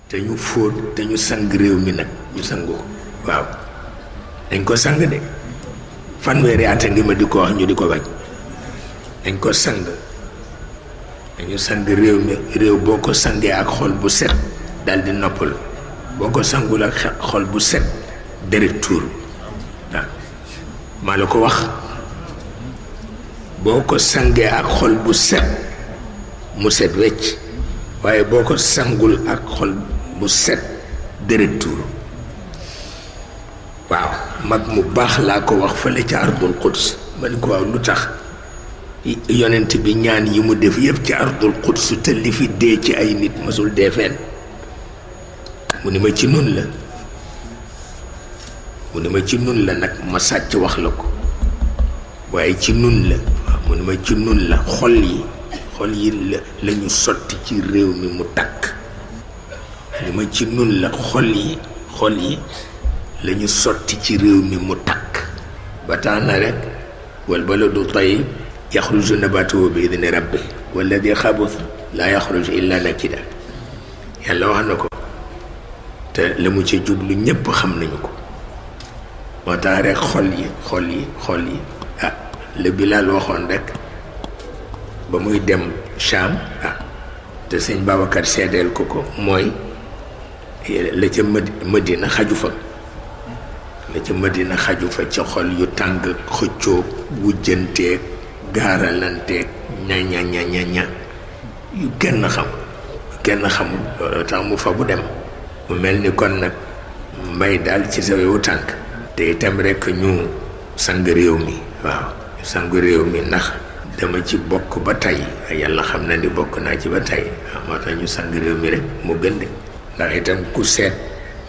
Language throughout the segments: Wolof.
te ñu fóot te ñu sang réew mi nag ñu sangu ko waaw dañ ko sang de fanweeri at a ngi ma di ko wax ñu di ko bañ dañ ko sang dañu sang réew mi réew boo ko sangee ak xol bu set dal di noppalu boo ko sangul ak xol bu set deret tuur waaw maa la ko wax boo ko sangee ak xol bu set mu set wecc waaye boo ko sangul ak xol bu set deret tuur waaw mag mu baax laa ko wax fële ca ardul quds ma ni ko waaw lu tax yonent bi ñaan yi mu def yëpp ci ardul quds te li fi dee ci ay nit masul dee fenn mu ni ma ci nun la mu ni ma ci nun la nag ma sàcc wax la ko waaye ci nun la waaw mu ni ma ci nun la xol yi la ñu sotti ci réew mi mu takk ni ma ci nun la xol yi la ñu sotti ci réew mi mu takk ba tax na rek wal baladu tayyib yaxruju nabatuhu bi idni rabbi walladi xabus laa yaxruju illa nakida yàlla wax na ko te la mu ci jublu ñépp xam nañu ko moo tax rek xol yi ah la Bilaal waxoon rek ba muy dem Cham te sëñ Babacar seedeel ko mooy la ca Madina xaju fa la ca Madina xaju fa ca xol yu tàng xëccoog wujjanteeg gaaralanteeg ña yu kenn xamul loolu tax mu fa bu dem mu mel ni kon nag mbay daal ci sa wewu tànk te itam rek ñu sang réew mi waaw ñu sang réew mi ndax dama ci bokk ba tey yàlla xam na ni bokk naa ci ba tey waaw moo tax ñu sang réew mi rek mu gën de ndax itam ku seet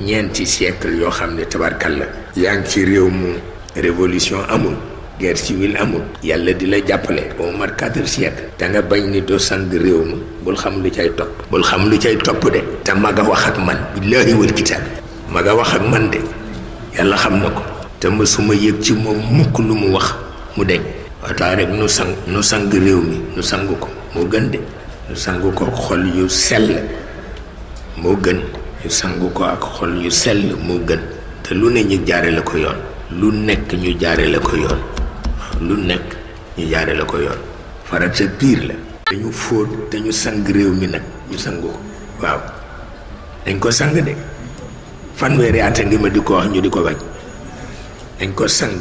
ñeenti siècle yoo xam ne tabarkalla yaa ngi ci réew mu révolution amul guerre civile amul yàlla di la jàppale boo mat 4 siècles da nga bañ ni doo sang réew mi bul xam lu cay topp de te mag a wax ak man billaahi wal kitaab mag a wax ak man de yàlla xam na ko te mësuma yëg ci moom mukk lu mu wax mu deñ waxtaan rek nu sang réew mi nu sang ko moo gën de nu sang ko xol yu sell moo gën ñu sang ko ak xol yu sell moo gën te lu ne ñu jaare la ko yoon lu nekk ñu jaare la ko yoon lu nekk ñu jaare la ko yoon farata piir la dañu fóot dañu sang réew mi nag ñu sang ko waaw dañ ko sang de fanweeri at a ngi ma di ko wax ñu di ko bañ dañ ko sang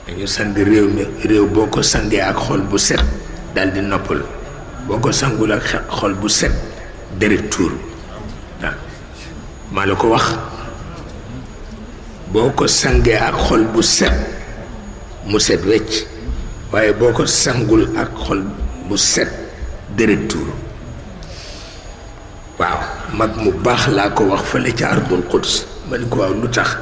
dañu sang réew mi réew boo ko sangee ak xol bu set dal di noppalu boo ko sangul ak xol bu set deret tuur waaw maa la ko wax boo ko sangee ak xol bu set mu set wecc waaye boo ko sangul ak xol bu set deret tuur waaw mag mu baax laa ko wax fële ca ardul quds ma ni ko waaw lu tax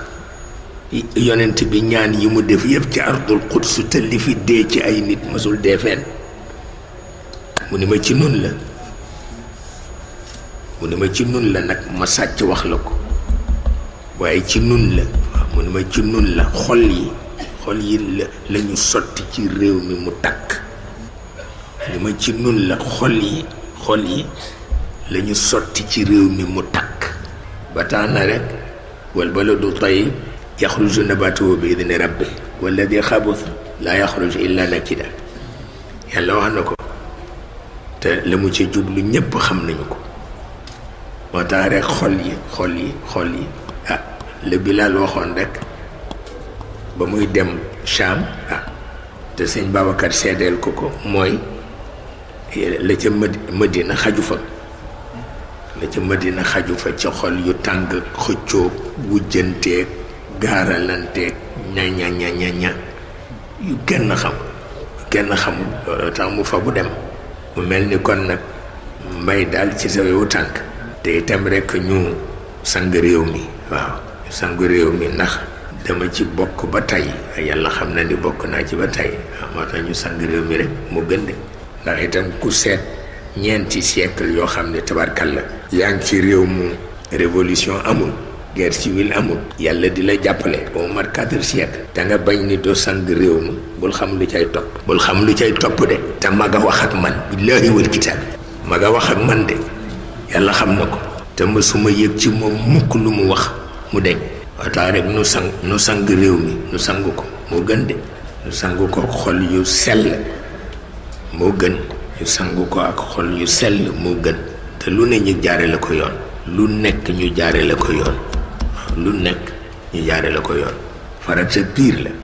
yonent bi ñaan yi mu def yëpp ci ardul quds te li fi dee ci ay nit masul dee fenn mu ni ma ci nun la mu ni ma ci nun la nag ma sàcc wax la ko waaye ci nun la waaw mu ni ma ci nun la xol yi la ñu sotti ci réew mi mu takk ni ma ci nun la xol yi la ñu sotti ci réew mi mu takk ba tax na rek wal baladu tayyib yaxruju nabatuhu bi idni rabbi walladi xabus laa yaxruju illa nakida yàlla wax na ko te la mu ci jublu ñépp xam nañu ko moo tax rek xol yi ah la Bilaal waxoon rek ba muy dem Cham te sëñ Babacar seedeel ko mooy la ca Madina xaju fa la ca Madina xaju fa ca xol yu tàng xëccoog wujjanteeg gaaralanteeg ña yu kenn xamul loolu tax mu fa bu dem mu mel ni kon nag mbay daal ci sa wewu tànk te itam rek ñu sang réew mi waaw ñu sang réew mi ndax dama ci bokk ba tey yàlla xam na ni bokk naa ci ba tey waaw moo tax ñu sang réew mi rek mu gën de ndax itam ku seet ñeenti siècle yoo xam ne tabarkalla yaa ngi ci réew mu révolution amul guerre civile amul yàlla di la jàppale boo mat 4 siècles da nga bañ ni doo sang réew mi bul xam lu cay topp de te mag a wax ak man billaahi wal kitaab mag a wax ak man de yàlla xam na ko te mësuma yëg ci moom mukk lu mu wax mu deñ wataa rek nu sang réew mi nu sang ko moo gën de nu sang ko xol yu sell moo gën ñu sang ko ak xol yu sell moo gën te lu ne ñu jaare la ko yoon lu nekk ñu jaare la ko yoon lu nekk ñu jaare la ko yoon farata piir la